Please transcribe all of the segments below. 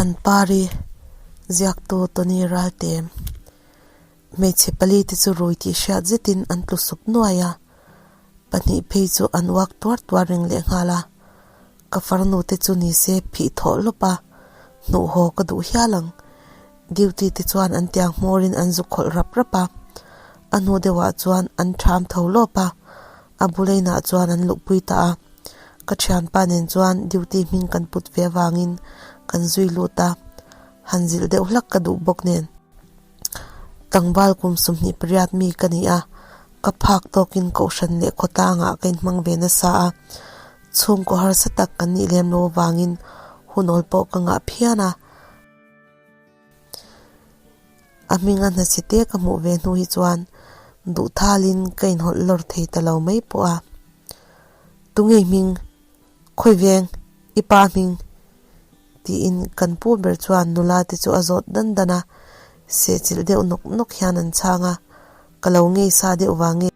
Thanpari, ziaktu Tony Ralte. Hmeichhe palite chu rui tih hriat zetin an tlu sup nuai a, pahnih phei chu an uak tuar tuar reng lehnghal a. Ka farnu te chu ni se phih thawh lawp a, hnuh haw ka duh hial ang. Duty te chuan an tiang hmawrin an zuk khawlh rap rap a, a hnu deuhah chuan an ṭham tho lawp a, a buleina chuan an luhpui ta a. Ka thianpa nen chuan duty hming kan put ve avangin kan zui lut a, han zilh deuh hlak ka duh bawk nen. Tlangval kum 28 mi ka ni a, ka phak tawkin kohhran leh khawtlangah ka inhmang ve nasa a, chhungkaw harsa tak kan nih lem lo avangin hunawl pawh ka ngah phian a. A hminga hnachhe te ka hmuh ve hnu hi chuan duhthalin ka inhawlh lawr thei ta lo mai pawh a. Tungei hming, khawi veng, i pa hming? tiin kan pu ber chuan nula te chu a zawt dan dan a, sehchilh deuh nawk nawk hian an chhang a, ka lo ngei sa deuh vang e.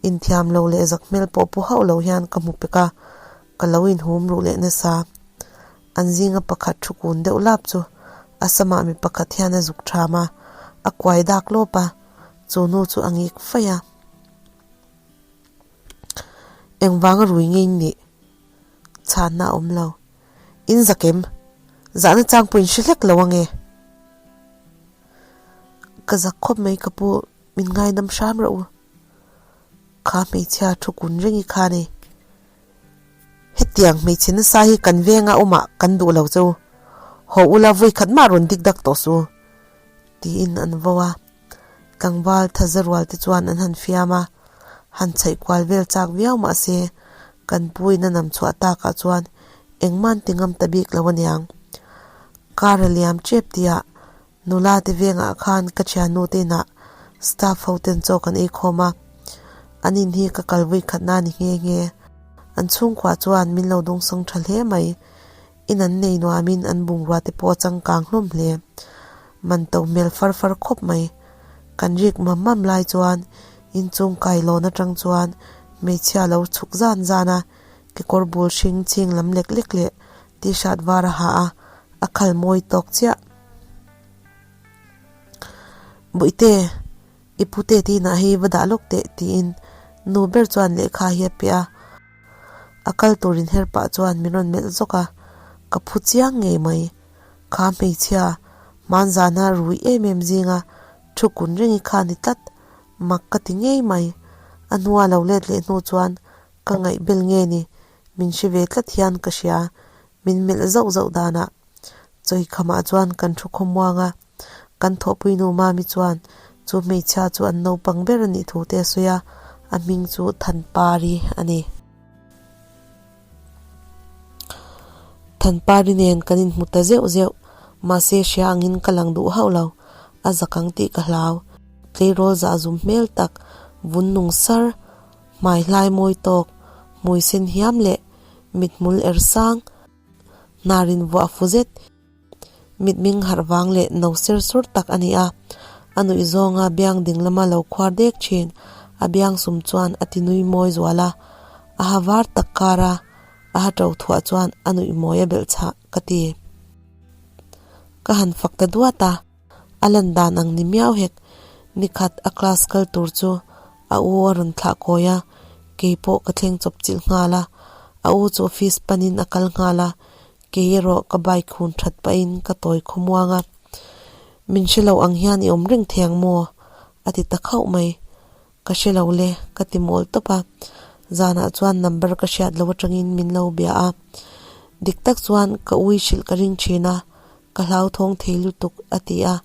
Inthiam lo leh zak hmel pawh pu hauh lo hian ka hmu pek a, ka lo inhum ruh leh nasa. An zinga pakhat thu kun deuh lap chu a samah mi pakhat hian a zuk ṭham a, a kuai dak lawp a, chu nu chu a ngik faih a. Engvanga rui ngei nih? Chhanna a awm lo. In zakem, zahna chang pawh in hre hlek lo ange. Ka zak khawp mai ka pu. Min ngainam hram rawh u. Kha hmeichhia thu kun reng i kha ni. Hetiang hmeichhe nasa hi kan venga awmah kan duh lo che u. Haw ula vawi khat mah rawn dik dak tawh suh u. Tiin an vo a. Tlangval thaza rual te chuan an han fiam a. Han chhaih kual vel chak viau mah se kan puin a nam chhuah takah chuan engmah an ti ngam ta bik lo aniang. Car a liam tep tihah Nula te vengah khan ka thiannu te inah staff ho ten chaw kan ei khawm a, an in hi ka kal vui khat na ni nghe nghe. An chhungkua chuan min lo dawngsawng tha hle mai. In an nei nuamin an bungrua te pawh a changkang hlawm hle. Man to hmel far far khawp mai. Kan rik mam mam lai chuan inchung kailawn atang chuan hmeichhia lo chhuk zan zan a, kekawr bul hring chhing lam lek lek leh t-shirt var a ha a, a khal mawi tawk chiah. Bawihte, i pute tinah hei va dah lawk teh tiin nu ber chuan lehkha hi a pe a. A kal turin her pah chuan min rawn melh zawk a, ka phu chiang ngei mai. Kha hmeichhia, hmanzana rui em em zinga thu kun reng i kha ni tlat, mak ka ti ngei mai. A hnua lo let leh hnu chuan ka ngaih bel nge ni, min hre ve tlat hian ka hria, min melh zauh zauh danah. Chawikhamah chuan kan thu khawmuang a, kan thawhpui nu Mami chuan chu hmeichhia chu an naupang ber a nih thu te a sawi a, a hming chu Thanpari a ni. Thanpari nen kan inhmu ta zeuh zeuh, mahse hria angin ka lang duh hauh lo, a zak ang tih ka hlau. Tleirawl zah zum hmel tak, vun nung sar, hmai hlai mawi tawk, hmui sen hiam leh mithmul er sang, Hnarin vuah fu zet, mitming harh vang leh no ser sur tak a ni a. A nuih zawnga biang ding lama lo khuar dek thin, a biang sum chuan a ti nui mawi zual a. A ha var tak kar a, a ha to thuah chuan a nuih mawi a belh chhah ka ti. Ka han fak ta duat a, a lan dan ang ni miau hek. Nikhat a class kal tur chu A u a rawn thlah kawi a, kei pawh ka thleng chawp chilh nghal a. A u chu office panin a kal nghal a, kei erawh ka bike hun that pahin ka tawi khawmuang a. Min hre lo ang hian i awm reng thei ang maw? a ti ta khauh mai. Ka hre lo le, ka ti mawl tawp a. Zanah chuan number ka hriat lo atangin min lo bia a. Dik tak chuan ka ui hrilh ka ring thin a, ka hlauthawng thei lutuk, a ti a.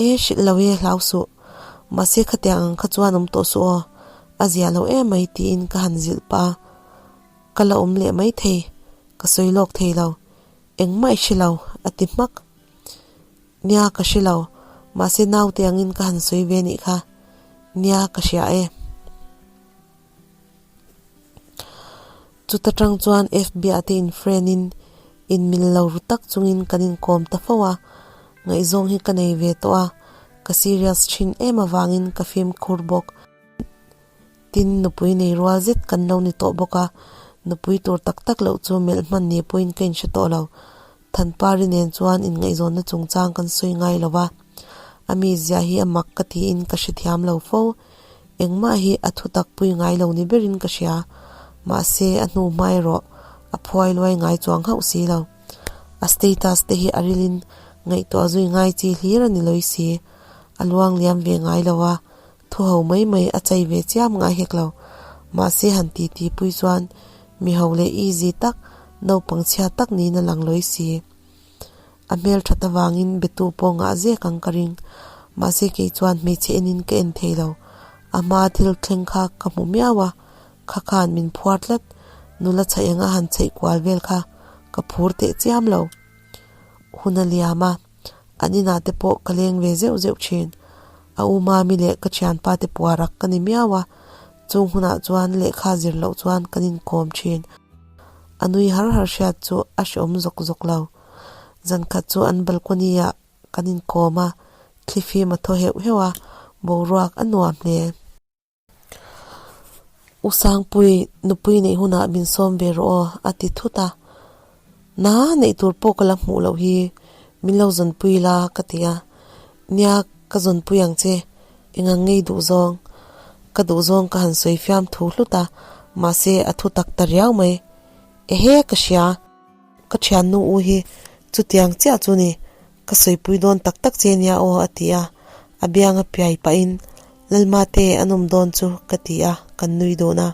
E, hrilh lo e, hlau suh. Mahse khatiang ang kha chuan awm tawh suh aw, a zia lo em mai tiin ka han zilh pah a. Ka la awm leh mai thei, ka sawi lawk thei lo. Engmah i hre lo, a ti hmak. Nia, ka hre lo. Mahse naute angin ka han sawi ve nih kha. Nia, ka hria e. Chuta tang chuan FB-ah te in friend in in mil lo ru tak chungin kan inkawm ta fo a, ngaihzawng hi ka nei ve tawh a, ka serious thin em avangin ka fimkhur bawk. Tin, nupui nei rual zet kan lo ni tawh bawk a, nupui tur tak tak loh chu melh hman ni pawhin ka inhre tawh lo. Thanpari nen chuan inngaihzawnna chungchang kan sawi ngai lo va, a mizia hi a mak ka tiin ka hrethiam lo fo. Engmah hi a thutak pui ngai lo ni berin ka hria. Mahse, a hnu hma erawh a phuai luai ngai chuang hauh si lo. A status te hi a rilin ngaihtuah zui ngai chi hlir a ni lawi si. A luang liam ve ngai lo a, thu ho mai mai a chei ve chiam ngai hek lo. Mahse han ti ti pui chuan mi ho leh easy tak, naupang chhia tak niin a lang lawi si. A hmel that avangin betu pawh ngah zek ang ka ring. Mahse kei chuan hmeichhe enin ka en thei lo. A hma thil thleng kha ka hmu miau a, kha khan min phuar tlat. Nula chhaih anga han chhaih kual vel kha ka phur teh chiam lo. Hun a liam a. An inah te pawh ka leng ve zeuh zeuh thin. A u Mami leh ka thianpa te puarak ka ni miau a, chung hunah chuan lehkha zir loh chuan kan inkawm thin. A nui har har hriat chu a hreawm zawk zawk lo. Zankhat chu an balcony ah kan inkawm a, thlifim a thaw heuh heuh a, boruak a nuam hle. U Sangpui, nupui neih hunah min sawm ve rawh aw, a ti thut a. Na, neih tur pawh ka la hmuh loh hi, min lo zawnpui la, ka ti a. Nia, ka zawnpui ang che, eng ang ngei duh zawng? Ka duh zawng ka han sawi fiam thu hlut a, mahse a thu tak ta riau mai. Ehe, ka hria. Ka thiannu u hi chutiang chiah chu ni, ka sawipui dawn tak tak che nia aw a ti a, a bianga piai pahin Lalmate an awm dawn chu ka ti a, kan nui dawn a.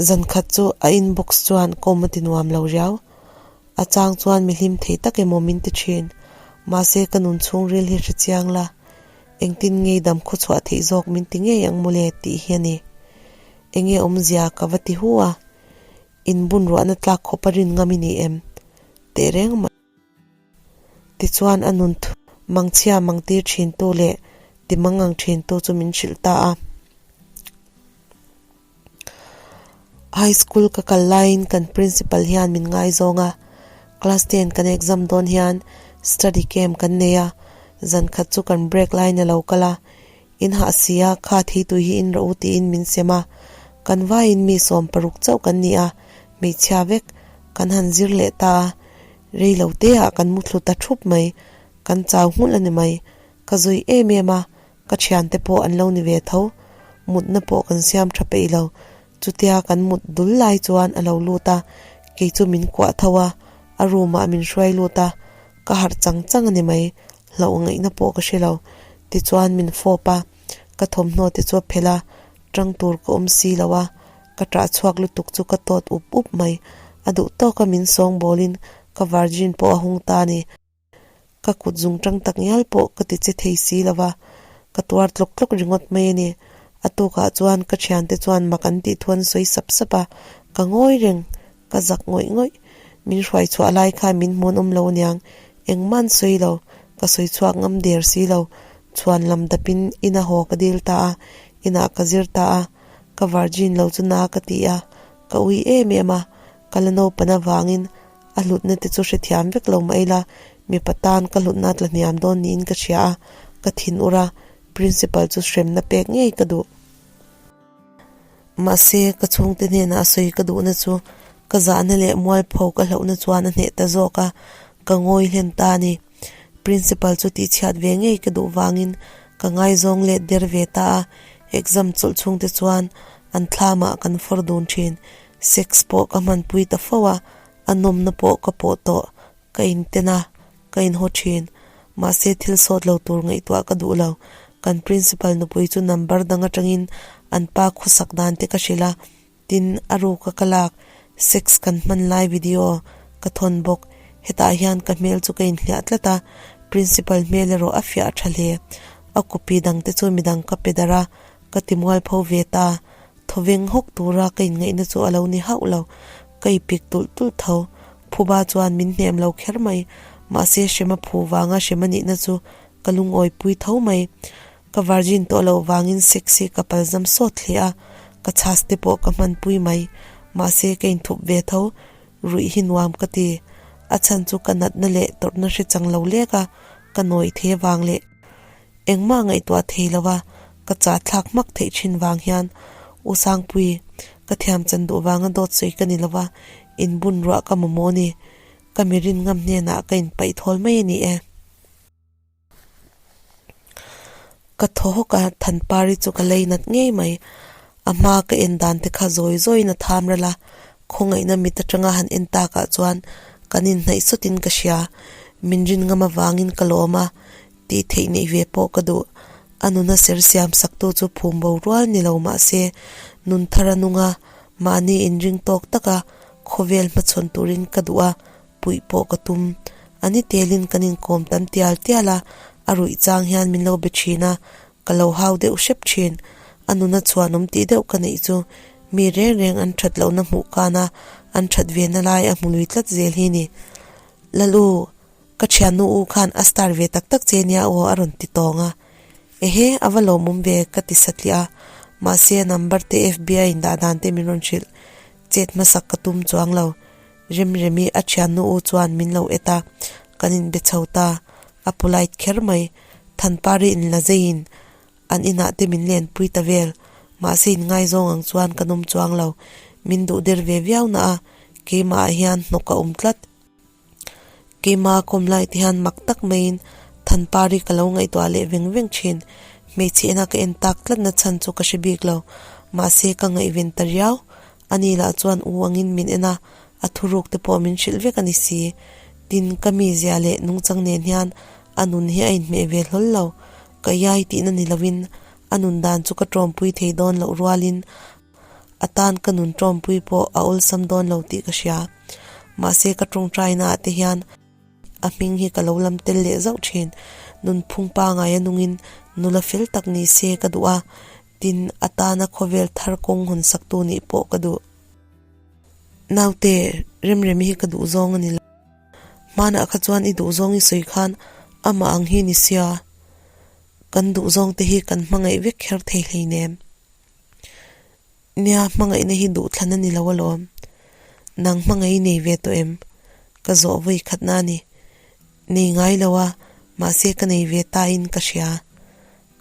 Zankhat chu a inbox chuan kawm a ti nuam lo riau, a chang chuan mi hlim thei tak emaw min ti thin, mahse ka nun chhungril hi hre chiang la, engtin ngei dam khawchhuah theih zawk min ti ngei ang mawle tih hi a ni. Enge awmzia ka va ti hu a, inbun ruahna tlak khawp a rin ngam i ni em? Teh reng mai. Tichuan a nun mangchhia mangtir thintu leh ti mangang thintu chu min hrilh ta a. High school ka kal laiin kan principal hian min ngaizawng a, class ten kan exam dawn hian study camp kan nei a, zan khat chu kan break laiin a lo kal a, In hah si a, kha theitui hi in rawh u tiin min sem a. Kan vaiin mi 60 chauh kan ni a, hmeichhia vek kan han zir leh ta a. Rei lo te ah kan muthlu ta thup mai, kan chau nghulh a ni mai. Ka zui em em a, ka thiante pawh an lo ni ve tho. Mutna pawh kan siam tha peih lo. Chutia kan mut dul lai chuan a lo lut a, kei chu min kuah tho a, a room ah min hruai lut a. Ka harh chang chang a ni mai, hlauh ngaihna pawh ka hre lo. Tichuan min fawp a, ka thawmhnaw te chu a phelh a, tang tur ka awm si lo a, ka ṭah chhuak lutuk chu ka tawt up up mai. A duh tawka min sawng bawlin ka virgin pawh a hung ta a ni. Ka kut zung tang tak ngial pawh ka ti che thei si lo va, ka tuar tlawk tlawk ringawt mai a ni. A tukah chuan ka thiante chuan mak an tih thu an sawi sap sap a, ka ngawi reng. Ka zak ngawih ngawih. Min hruai chhuah lai khan min hmuan awm lo aniang. Engmah an sawi lo. Ka sawi chhuak ngam der si lo. Chhuan lam dapin ina haw ka dil ta a, inah ka zir ta a. Ka virgin lo chu na ka ti a, ka ui em em a. Ka la naupan avangin a hlutna te chu hrethiam vek lo mah ila, mipa tan ka hlutna tla hniam dawn niin ka hria a, ka thin ur a, principal chu hremna pek ngei ka duh. Mahse, ka chhungte hnenah a sawi ka duhna chu ka zahna leh mualpho ka hlauhna chuan a hneh ta zawk a, ka ngawi hlen ta a ni. Principal chu tihchhiat ve ngei ka duh vangin ka ngaizawng let der ve ta a, exam chawlh chhungte chuan an thlamah kan fawr dun thin. Sex pawh ka hmanpui ta fo a, a nawmna pawh ka pawh tawh. Ka inten a, ka inhaw thin. Mahse thil sawt lo tur ngaihtuah ka duh lo. Kan principal nupui chu number dang atangin an pa khawsak dan te ka hrilh a, tin a ruka ka lak sex kan hman lai video ka thawn bawk. Hetah hian ka hmel chu ka inhliah tlat a, principal hmel erawh a fiah tha hle. A copy dang te chu midang ka pe darh a, ka ti mualpho ve ta. Thawveng hawk tura ka inngaihna chu a lo ni hauh lo. Ka ipik tulh tulh tho. Phuba chuan min hnem lo kher mai. Mahse hrema phu vanga hrema nihna chu ka lungawi pui tho mai. Ka virgin tawh loh vangin sex hi ka palzam sawt hle a, ka chhas te pawh ka hmanpui mai. Mahse ka inthup ve tho. Ruih hi nuam ka ti. A chhan chu ka natna leh tawrhna hre chang lo lek a, ka nawi the vang leh. Engmah ngaihtuah thei lo a, ka chah thlak hmak theih thin vang hian U Sangpui, ka thiam chan duh vanga dawt sawi ka ni lo va, Inbun ruah ka mamawh ni. Ka mi rin ngam hnenah ka inpaih thawl mai a ni e. Ka thaw hawk a, Thanpari chu ka lei nat ngei mai. A hma ka en dan te kha zawi zawiin a tham ral a, khawngaihna mit atanga han en takah chuan kan inhnaih sawtin ka hria. Min rin ngam avangin ka lawm a, tih theih neih ve pawh ka duh. A nuna ser siam saktu chu phum bo rual ni lo mah se, nun thar a nung a, mahni inring tawk taka khawvel hmachhawn turin ka duh a, puih pawh ka tum. A ni telin kan inkawm tam tial tial a, a ruih chang hian min lo be thin a, ka lo hau deuh hrep thin. A nuna chhuanawm tih deuh ka neih chu mi reng reng an that lohna hmuh kana an that ve na lai a hmu lui tlat zel hi ni. Lalu, ka thiannu u khan a star ve tak tak che nia aw a rawn ti tawng a. Ehe, a va lawmawm ve ka ti satliah a, mahse a number te FBI in dah dan te min rawn hrilh. Chet hmasak ka tum chuang lo. Remremi a thiannu u chuan min lo et a, kan inbe chho ta. A polite kher mai. Thanpari inla zeiin an inah te min lenpui ta vel. Mahse inngaizawng ang chuan ka nawm chuang lo. Min duh der ve viau na a, keimah ah hian hnawk a awm tlat. Keimah a kawm lai te hian mak tak maiin Thanpari ka lo ngaihtuah leh veng veng thin. Hmeichhe ina ka en tak tlat na chhan chu ka hre bik lo. Mahse ka ngaihven ta riau. Ani lah chuan u angin min en a, a thuruk te pawh min hrilh vek a ni si. Tin, ka mizia leh nungchang nen hian a nun hi a inhmeh ve hlawl lo. Ka iai tihna ni lovin a nun dan chu ka tawmpui thei dawn loh rualin a tan ka nun tawmpui pawh a awlsam dawn lo tih ka hria. Mahse ka tawngtaina ah te hian a hming hi ka lo lam tel leh zauh thin. Nunphung pangai a nungin nula fel tak ni se ka duh a, Tin, a tana khawvel thar kawng hawn saktu nih pawh ka duh. Naute, Remremi hi ka duh zawng a ni lo. Hmanah kha chuan i duh zawng i sawi khan amah ang hi ni sia. Kan duh zawng te hi kan hmangaih vek kher thei hleinem. Nia, hmangaihna hi duhthlan a ni lo alawm. Nang hmangaih i nei ve tawh em? Ka zawh vawi khatna a ni. Nei ngai lo a, mahse ka nei ve ta in ka hria.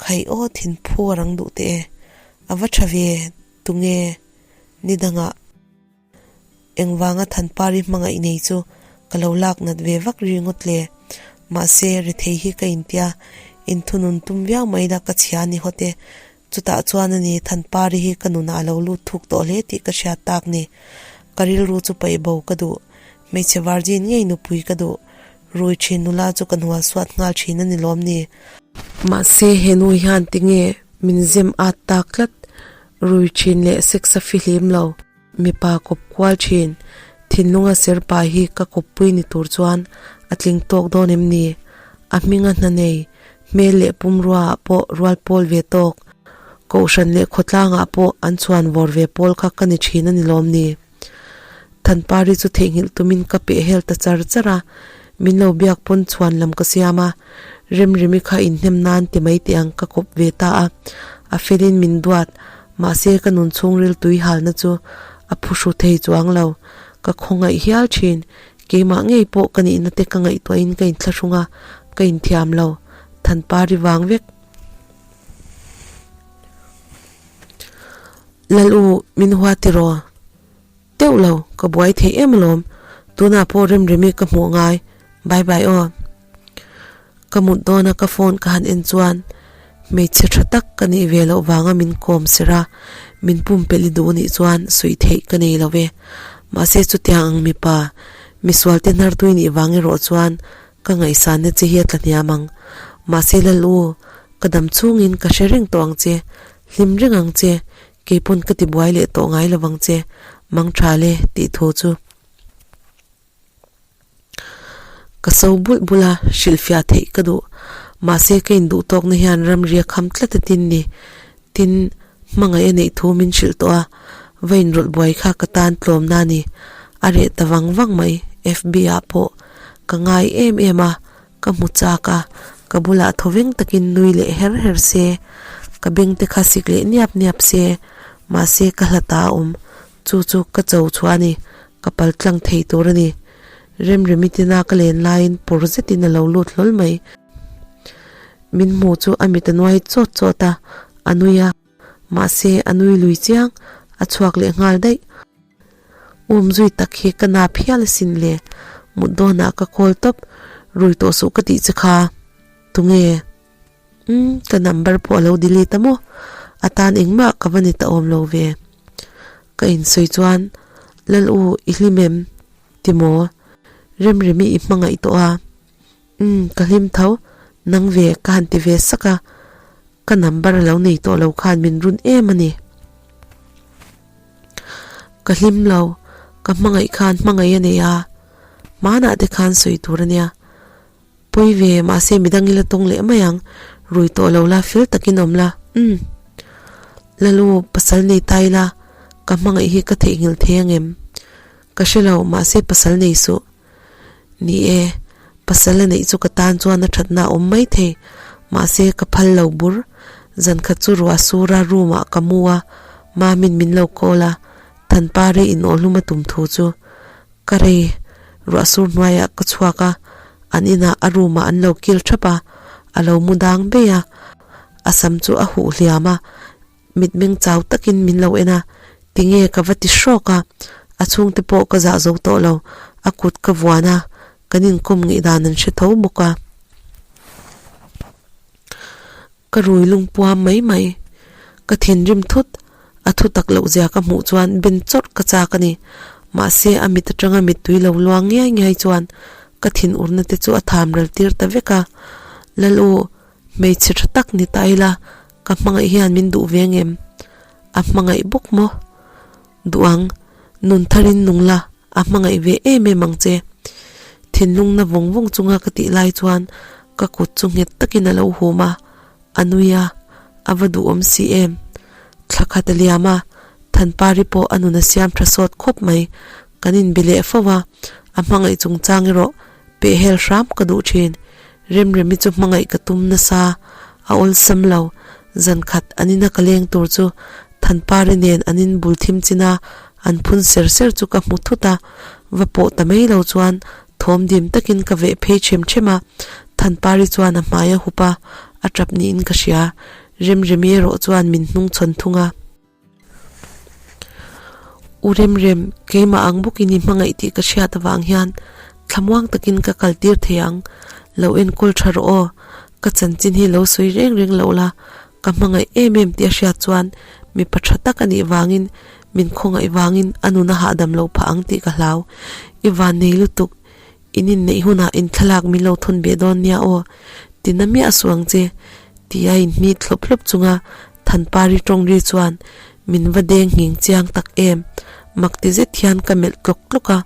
Khai aw thin phu a rang duh teh e. A va tha ve, tunge ni dangah engvanga Thanpari hmangaih nei chu ka lo lak nat ve vak ri ngawt le. Mahse, rethei hi ka intia, inthunun tum viau mai la ka chhia ni hawt e. Chutah chuan a ni, Thanpari hi ka nunah a lo lut thuk tawh hle tih ka hriat tak ni. Ka rilru chu paih bo ka duh. Hmeichhe virgin ngei nupui ka duh. Rui thin nula chu ka hnual suat nghal thin a ni lawm ni? Mahse, he nu hian tinge min zem at tak tlat? Rui thin leh sex a fihlim lo. Mipa kawp kual thin. Thinlunga ser pa hi ka kawppui ni tur chuan a tling tawk dawn em ni? A hminga hna nei, hmel leh pumrua ah pawh rual pawl ve tawk. Kohhran leh khawtlang ah pawh an chhuan vawr ve pawl kha ka ni thin a ni lawm ni? Thanpari chu theihnghilh tumin ka peh hel ta char char a, min lo biak pawn chhuan lam ka siam a, Remremi kha inhnem nan ti mai teh ang ka kawp ve ta a, a felin min duat, mahse ka nun chhungril tui halna chu a phuhru thei chuang lo, ka khawngaih hial thin, keimah ngei pawh ka nihna te ka ngaihtuahin ka inthlahrung a, ka inthiam lo, Thanpari vang vek. Lal u, min hua tiraw? Teuh lo, ka buai thei em alawm. Tunah pawh Remremi ka hmuh ngai. Bye bye aw. Ka mut dawna ka phone ka han en chuan hmeichhe tha tak ka nih ve loh vanga min kawm ser a, min pumpelh i duh nih chuan suih theih ka nei lo ve. Mahse chutiang ang mipa, misual te hnartui nih vang erawh chuan ka ngaihsanna che hi a tla hniam ang. Mahse Lal u, ka dam chhungin ka hre reng tawh ang che. Hlim reng ang che, keipawn ka ti buai leh tawh ngai lovang che, mang tha le tih thu chu ka so bulh bulh a, hrilhfiah theih ka duh. Mahse ka induh tawkna hian ramri a kham tlat a tin ni. Tin, hmangaih a neih thu min hrilh tawh a, va inrawlh buai kha ka tan tlawmna a ni. A reh ta vang vang mai, FB ah pawh ka ngai em em a, Ka hmu chak a, ka bulah thawveng takin nui leh her her se, ka beng te kha sik leh niap niap se, mahse ka hla ta a awm, chu chu ka cho chhuah a ni, ka pal tlang thei tur a ni. Remremi tina ka len laiin pawr zetin a lo lut hlawl mai. Min hmu chu a mit a nuai chawt chawt a, a nui a, mahse a nui lui chiang, a chhuak leh nghal daih. Um zui tak hi ka nap hial asin le. Mut dawnah ka call tawp, rui tawh suh ka tih che kha. Tunge? Umm, ka number pawh a lo delete a maw? A tan engmah ka va ni ta awm lo ve. Ka insawi chuan, Lal u, i hlim em? Ti maw? Remremi i hmangaih tawh a. Umm, ka hlim tho, nang ve ka han ti ve sak a, ka number a lo nei tawh lo khan min run em a ni. Ka hlim lo, ka hmangaih khan hmangaih a nei a, hmanah te khan sawi tur a nia. Pawi ve, mahse midang ila tawng leh mai ang, rui tawh lo la, fel takin awm la, umm. Lalu, pasal nei ta ila, ka hmangaih hi ka theihnghilh thei angem? Ka hre lo, mahse pasal nei suh. Ni e, pasal a neih chu ka tan chuan a thatna a awm mai thei, mahse ka phal lo bur. Zankhat chu ruah sura room ah ka mu a, Mamin min lo call a, Thanpari inawhhlum a tum thu chu ka rei ruah sur hnuaiah ka chhuak a, an inah a room ah an lo kil thap a, a lo mu dang bei a, a sam chu a huh hliam a, Mitmeng chau takin min lo en a, tinge ka va ti hrawk a, a chhungte pawh ka zah zo tawh lo, a kut ka vuan a, kan inkawm ngeih dan an hre tho bawk a. Ka rui lungpuam mai mai, ka thinrim thut, a thu tak loh zia ka hmuh chuan ben chawrh ka chak a ni, mahse a mit atanga mittui lo luang ngiai ngiai chuan ka thinurna te chu a tham ral tir ta vek a, Lal u, Hmeichhe tha tak ni ta ila, ka hmangaih hian min duh ve ngem? A hmangaih bawk maw? Duh ang, nun tharin nung la, a hmangaih ve em em ang che. Thinlung na vawng vawng chunga ka tih lai chuan ka kut chu nghet takin a lo hum a, a nui a, a va duhawm si em. Thla khat a liam a, Thanpari pawh a nun a siam tha sawt khawp mai, kan inbe leh fo a, a hmangaih chungchang erawh Pehhel hram ka duh thin. Remremi chu hmangaih ka tum nasa, a awlsam lo. Zan khat an ina ka leng tur chu Thanpari nen an in bul thim chin a, an phun ser ser chu ka hmu thut a. Va pawh ta mai lo chuan thawm dim takin ka veh phei them them a. Thanpari chuan a hmai a hup a, a tap niin ka hria. Remremi erawh chuan min hnung chhawn thung a. U Remrem, keimah ang bawkin i hmangaih tih ka hriat avang hian thlamuang takin ka kal tir thei ang, lo enkawl tha rawh aw, ka chanchin hi lo sawi reng reng loh la, ka hmangaih em em tih a hriat chuan mipa tha tak a nih vangin min khawngaih vangin a nun a hahdam lo phah ang tih ka hlau, i vannei lutuk, In inneih hunah in thlalak min lo thawn ve dawn nia aw, tina miah suh ang che, tia inhmit hlawp hlawp chunga Thanpari tawng ri chuan min va deng nghing chiang tak em. Mak ti zet hian ka melh tlawk tlawk a,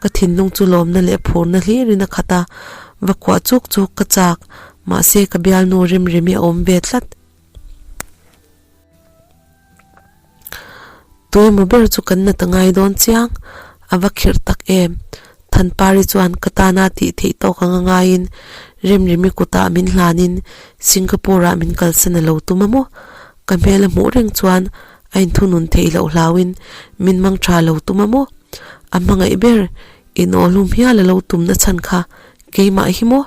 ka thinlung chu lawmna leh phurna hlirin a khat a, va kuah chuk chuk ka chak, mahse ka bialnu Remremi a awm ve tlat. Tuimaw ber chu kan nat a ngai dawn chiang, a va khirh tak em. Thanpari chuan ka tana tih theih tawk ang a ngaiin Remremi kutah min hlanin Singapore-ah min kalsan a lo tum a maw? Ka hmel a hmuh reng chuan a inthunun theih loh hlauin min mang tha lo tum a maw? A hmangaih ber inawhlum hial a lo tumna chhan kha keimah hi maw?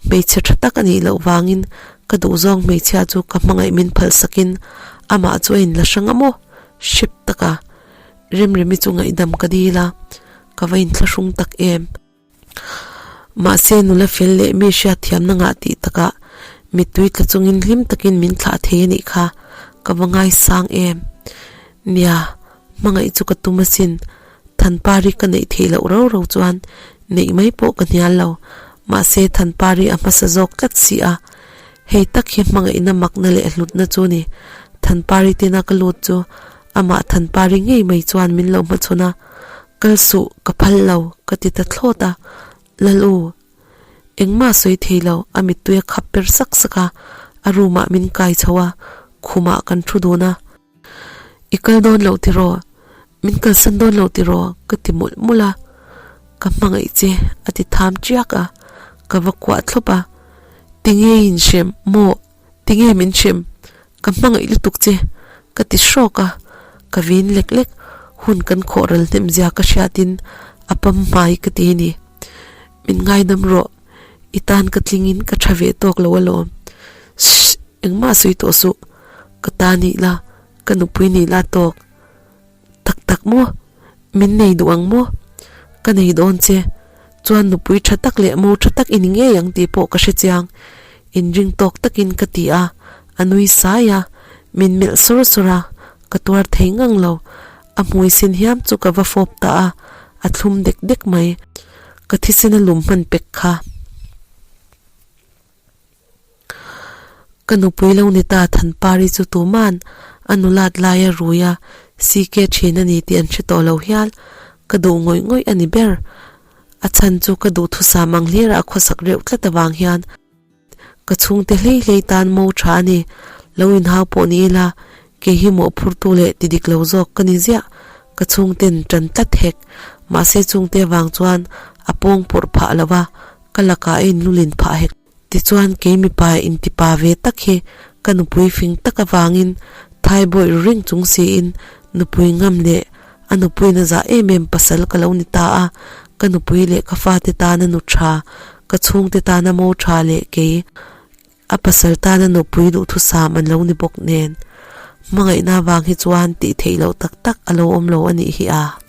Hmeichhe tha tak a nih loh vangin ka duhzawng hmeichhia chu ka hmangaih min phalhsakin amah chu a inla hrang a maw? Hrep taka Remremi chu ngaihdam ka dil a, ka va inthlahrung tak em. Mahse nula fel leh mi hriatthiamna ngah tih takah mittui tla chungin hlim takin min thlah thei a nih kha ka va ngaisang em. Nia, hmangaih chu ka tum asin. Thanpari ka neih theih loh rau rau chuan neih mai pawh ka hnial lo. Mahse Thanpari a hmasa zawk tlat si a. Hei tak hi hmangaihna makna leh hlutna chu ni. Thanpari tina ka lut chu amah Thanpari ngei mai chuan min lo hmachhawn a. Kal suh, ka phal lo, ka ti ta thlawt a. Lal u, engmah sawi thei lo, a mittui a khap per sak sak a. A room ah min kai chho a, khumah kan thu dun a. I kal dawn loh tiraw? Min kalsan dawn lo tiraw? Ka ti mawlh mawlh a, ka hmangaih che a ti tham chiak a, ka va kuah thlawp a, Tinge in hrem maw? Tinge min hrem? Ka hmangaih lutuk che ka ti hrawk a, ka vin lek lek, hun kan khawh ral hnem zia ka hriatin a pam hmai ka ti a ni. Min ngaidam rawh, i tan ka tlingin ka tha ve tawk lo alawm. Shh! Engmah sawi tawh suh, ka ta nih la, ka nupui nih la tawk. Tak tak maw? Min nei duh ang maw? Ka nei dawn che. Chuan nupui tha tak leh mo tha tak i ni ngei ang tih pawh ka hre chiang. Inring tawk takin ka ti a, a nui sai a, min melh sawr sawr a, ka tuar thei ngang lo. A hmui sin hiam chu ka va fawp ta a, a thlum dek dek mai. Ka thisen a lum hman pek kha. Ka nupui lo ni ta Thanpari chu tuman a nulat laia rui a CK thin a ni tih an hre tawh lo hial. Ka duh ngawih ngawih a ni ber. A chhan chu ka duhthusam ang hlirah a khawsak reuh tlat avang hian ka chhungte hlei hlei tan mo tha a ni. Lo inhau pawh ni ila kei hi mawhphurtu leh ti dik lo zawk ka ni ziah. Ka chhungten tan tlat hek. Mahse chungte avang chuan a pawng pawrh phah lo va, ka lakah a inlulin phah hek. Tichuan kei mipa intipa ve tak hi ka nupui fing tak avangin thaibawih ru ring chung siin nupui ngam leh a nupuina zah em em pasal ka lo ni ta a, ka nupui leh ka fate tana nu tha, ka chhungte tana mo tha leh kei a pasal tana nupui duhthusam an lo ni bawk nen. Hmangaihna avang hi chuan tih theih loh tak tak a lo awm lo a nih hi a.